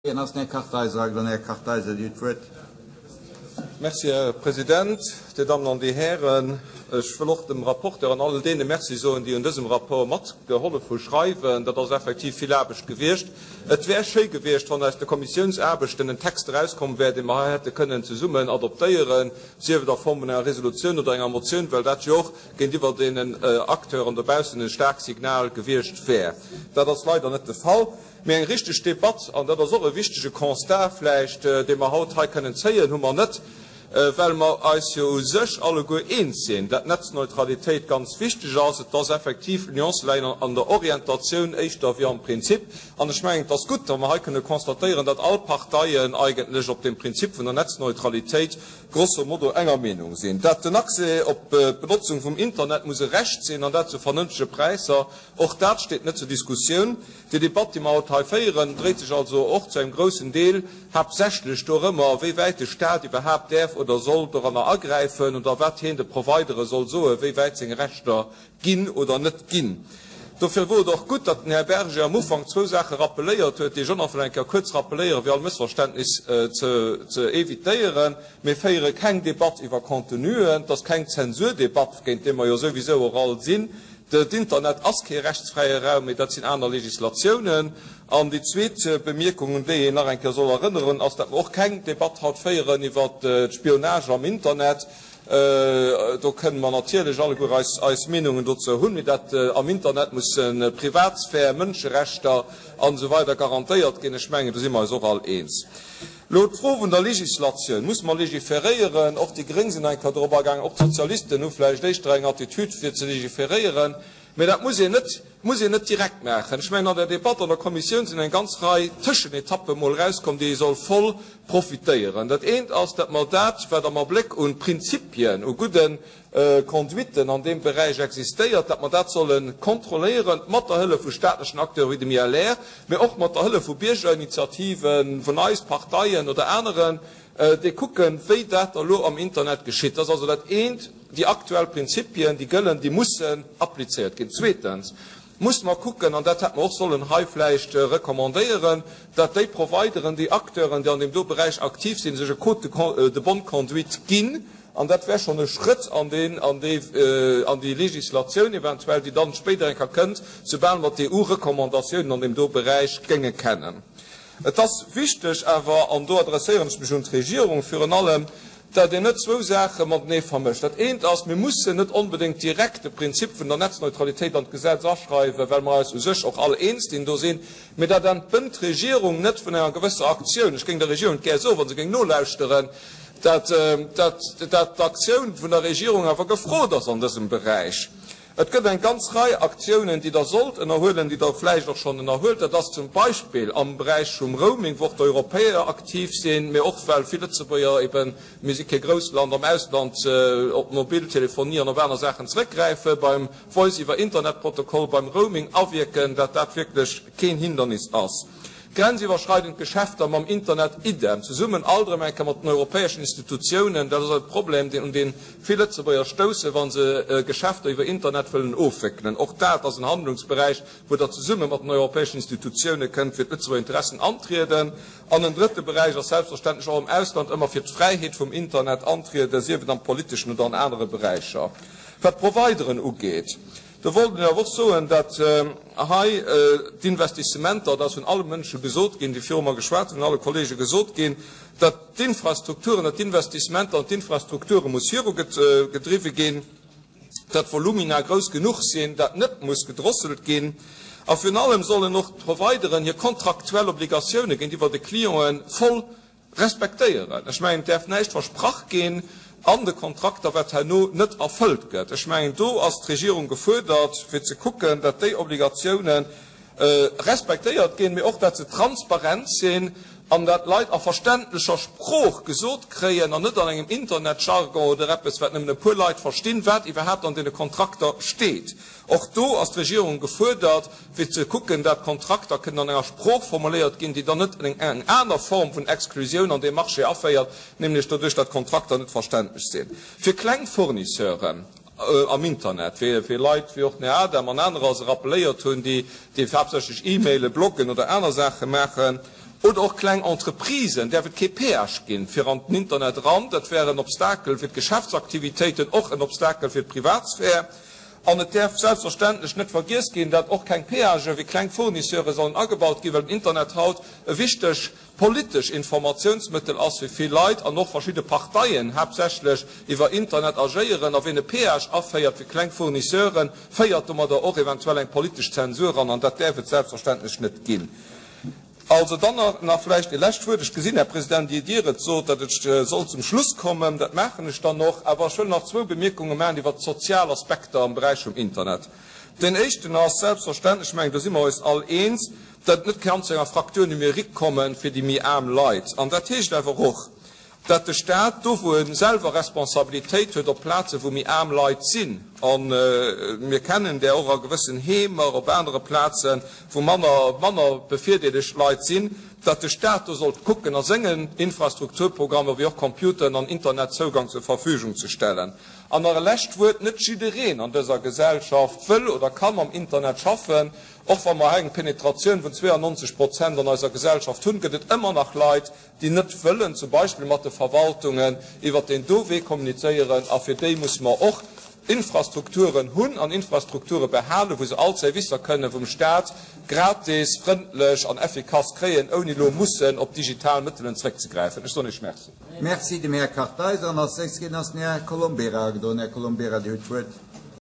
Hien ass den Här Kartheiser. An Här Kartheiser, Dir hutt d'Wuert. Merci, Här President, Dir Dammen an Dir Hären. Ech wëll och dem Rapporteur an allen deene Merci soen, déi un dësem Rapport matgehollef hu schreiwen. Dat ass effektiv vill Aarbecht gewiescht. Et wär schéi gewiescht, wann aus de Kommissiounsaarbechten en Text erauskomm wär, dee mer hei hätte kënnen zesummen adoptéieren, sief et a Form vun enger Resolutioun oder enger Motioun, well dat jo och géintiwwer deenen Acteuren dobaussen e staarkt Signal gewiescht wär. Dat ass leider net de Fall. Mee eng richteg Debatt, an dat ass och e wichtege Constat vläicht, dee mer haut hei kënnen zéien, hu mer net, well mer eis jo u sech alleguer eens sinn, dat d'Netzneutralitéit ganz wichteg ass. Et ass effektiv, d'Nuancë läien an der Orientatioun éischter wéi am Prinzip. An ech mengen, et ass gutt, wa mer hei kënne constatéieren, dat all Parteien eigentlech op dem Prinzip vun der Netzneutralitéit grosso modo enger Meenung sinn, dat den Accès op d'Benotzung vum Internet muss e Recht sinn, an dat zu vernënftege Präisser. Och dat steet net zur Diskussioun. Déi Debatt, déi mer haut hei féieren, dréit sech also och zu engem groussen Deel haaptsächlech dorëmmer, wéi wäit de Stat iwwerhaapt däerf oder soll doranner agräifen oder wat hien de Providere soll soen, wéi wäit seng Rechter ginn oder net ginn. Dofir wor et och gutt, datt den Här Berger am Ufank zwou Saache rappeléiert huet, déi ech och nach wëll eng Kéier kuerz rappeléieren, fir all Mëssverständnis ze évitéieren. Mir féiere keng Debatt iwwer Contenuen, et ass keng Zensurdebatt, géint déi mer jo souwisou och all sinn. D'Internet ass kee rechtsfräie Raum, mee dat sinn aner Législatiounen. An déi zweet Bemierkung, un déi een nach eng Kéier soll erënneren, ass, datt mer och keng Debatt haut féieren iwwert d'Spionage am Internet. Do kënnen mer natierlech alleguer eis Meenungen dozou hunn, mee dat am Internet musse Privatsphär, Mënscherechter an esou weider garantéiert ginn, ech mengen, do si mer eis och all eens. Elo d'Fro vun der Législatioun. Musse mer légiféréieren? Och déi Gréng sinn eng Kéier dorop agaangen, och d'Sozialisten hu vläicht éischter eng Attitüd fir ze légiféréieren. Mä dat muss een net, muss een net direkt maachen. Ech mengen, an der Debatt an der Kommissioun sinn eng ganz Rei Tëschenetappe mol erauskomm, déi ee soll voll profitéieren. Dat eent ass, datt mer dat, wat am Abléck u Prinzipien, u gudde Conduiten an deem Beräich existéiert, datt mer dat solle kontrolléieren, mat der Hëllef vu staatlechen Acteure wéi dem ILR, mä och mat der Hëllef vu Biergerinitiativen, vun eis, Parteien oder aneren, déi kucken, wéi dat da lo am Internet geschitt. Dat ass also dat eent, déi aktuell Prinzipien, déi gëllen, déi mussen applizéiert ginn. Zweetens musse mer kucken, an dat hätt mer och sollen hei vläicht recommandéieren, datt déi Provideren, déi Acteuren, déi an deem do Beräich aktiv sinn, sech e Code de bonne conduite ginn, An dat wär schonn e Schrëtt an deen, an déi, an déi Législatioun eventuell, déi dann spéider eng Kéier kënnt, soubal mer d'EU-Recommandatiounen an deem do Beräich géinge kennen. Et ass wichteg awer, an do adresséieren ech mech un d'Regierung virun allem, dat een net zwou Saache matenee vermëscht. Dat eent ass, mir mussen net onbedéngt direkt de Prinzip vun der Netzneutralitéit an d'Gesetz aschreiwen, well mer eis u sech och all eens dinn do sinn. Mee dat entbënnt d'Regierung net vun enger gewësser Aktioun. Ech géing der Regierung et gär soen, wa se géing nolauschteren, dat d'Aktioun vun der Regierung awer gefrot ass an dësem Beräich. Et gëtt eng ganz Rei Aktiounen, déi Der sollt ënnerhuelen, déi Der vläicht och schonn ënnerhuelt. Dat ass zum Beispill am Beräich vum Roaming, wou och d'Europäer aktiv sinn, mee och well vill Lëtzebuerger eben, mir si kee grousst Land, am Ausland op Mobiltelefonie an op aner Saachen zrëckgräifen, beim Voice iwwer Internetprotokoll, beim Roaming awierken, dat dat wierklech keen Hindernis ass. Grenziwwerschreidend Geschäfter mam Internet idem, zesummen alt erëm eng Kéier mat den europäeschen Institutiounen. Dat ass e Problem, un dee vill Lëtzebuerger stoussen, wa se Geschäfter iwwer Internet wëllen ofwéckelen. Och dat ass en Handlungsberäich, wou Der zesumme mat den europäeschen Institutioune kënnt fir d'Lëtzebuerger Interessen antrieden. An en drëtte Beräich ass selbstverständlech och am Ausland ëmmer fir d'Fräiheet vum Internet antrieden, sief et am politeschen oder an anere Beräicher. Wat d'Provideren ugeet, Do wollt ech awer och soen, datt hei d'Investissementer, dat ass vun alle Mënsche gesot ginn, déi viru mer geschwat hunn, vun alle Kollege gesot ginn, datt d'Infrastrukturen, datt d'Investissementer an d'Infrastrukture muss virugedriwwe ginn, datt d'Volumina grouss genuch sinn, datt net muss gedrosselt ginn. A virun allem sollen och d'Provideren hir kontraktuell Obligatioune géintiwwer de Clienten voll Respektéieren. Ech mengen, et däerf näischt versprach ginn an de Kontrakter, wat herno net erfëllt gëtt. Ech mengen, do ass d'Regierung gefuerdert, fir ze kucken, datt déi Obligatiounen respektéiert ginn, mee och, datt se transparent sinn an datt d'Leit a verständlecher Sprooch gesot kréien an net an engem Internetjargon oder eppes, wat nëmmen e puer Leit verstinn, wat iwwerhaapt an deene Kontrakter steet. Och do ass d'Regierung gefuerdert, fir ze kucken, dat Kontrakter kënnen an enger Sprooch formuléiert ginn, déi dann net eng aner Form vun Exklusioun an dee Marché aféiert, nämlech doduerch, dat Kontrakter net verständlech sinn fir kleng Fournisseuren am Internet, fir Leit, wéi och den Här Adam an anerer se rappeléiert hunn, déi haaptsächlech E-Maile, Bloggen oder aner Saache maachen. Oder och kleng Entreprisen däerf et kee Péage ginn, fir an den Internet eran. Dat wär en Obstakel fir d'Geschäftsaktivitéiten, och en Obstakel fir d'Privatsphär. An et däerf selbstverständlech net vergiess ginn, dat och keng Péagë fir kleng Fournisseure sollen agebaut ginn, well den Internet haut e wichteg politesch Informatiounsmëttel ass fir vill Leit an och verschidde Parteien haaptsächlech iwwer Internet agéieren. A wien e Péage aféiert fir kleng Fournisseuren, féiert domadder och eventuell eng politesch Zensur an, an dat däerf et selbstverständlech net ginn. Also dann nach vläicht e lescht Wuert. Ech gesinn, Här President, ier Dir et sot, datt ech soll zum Schluss kommen. Dat maachen ech dann och. Awer ech wëll nach zwou Bemierkunge maachen iwwert d'sozial Aspekter am Beräich vum Internet. Deen éischten ass selbstverständlech, ech mengen, do si mer eis all eens, datt et net kann zu enger Fracture numérique komme fir déi méi aarm Leit. An dat heescht awer och, datt de Stat do, wou e selwer Responsabilitéit huet, op Plazen, wou méi aarm Leit sinn, a mir kennen där och a gewëssen Heemer, op anere Plazen, wou manner, manner bevirdeelegt Leit sinn, datt de Stat do sollt kucken, a sengen Infrastrukturprogrammer, wéi och Computeren an Internetzougang zur Verfügung ze stellen. An nach e lescht Wuert, Net jiddereen an dëser Gesellschaft wëll oder ka mam Internet schaffen. Och wa mer hei eng Penetratioun vun 92 Prozent an eiser Gesellschaft hunn, gëtt et ëmmer nach Leit, déi net wëllen zum Beispill mat de Verwaltungen iwwert deen do Wee kommunizéieren, a fir déi musse mer och Infrastrukturen hunn an Infrastrukture behalen, wou se all d'Servicer kënne vum Stat gratis, frëndlech an effikass kréien, ouni elo mussen op digital Mëttelen zréckzegräifen. Ech soen Iech Merci. Merci dem Här Kartheiser. An als nächst Riedner ass den Här Colombera agedoen. Här Colombera, Dir hutt d'Wuert.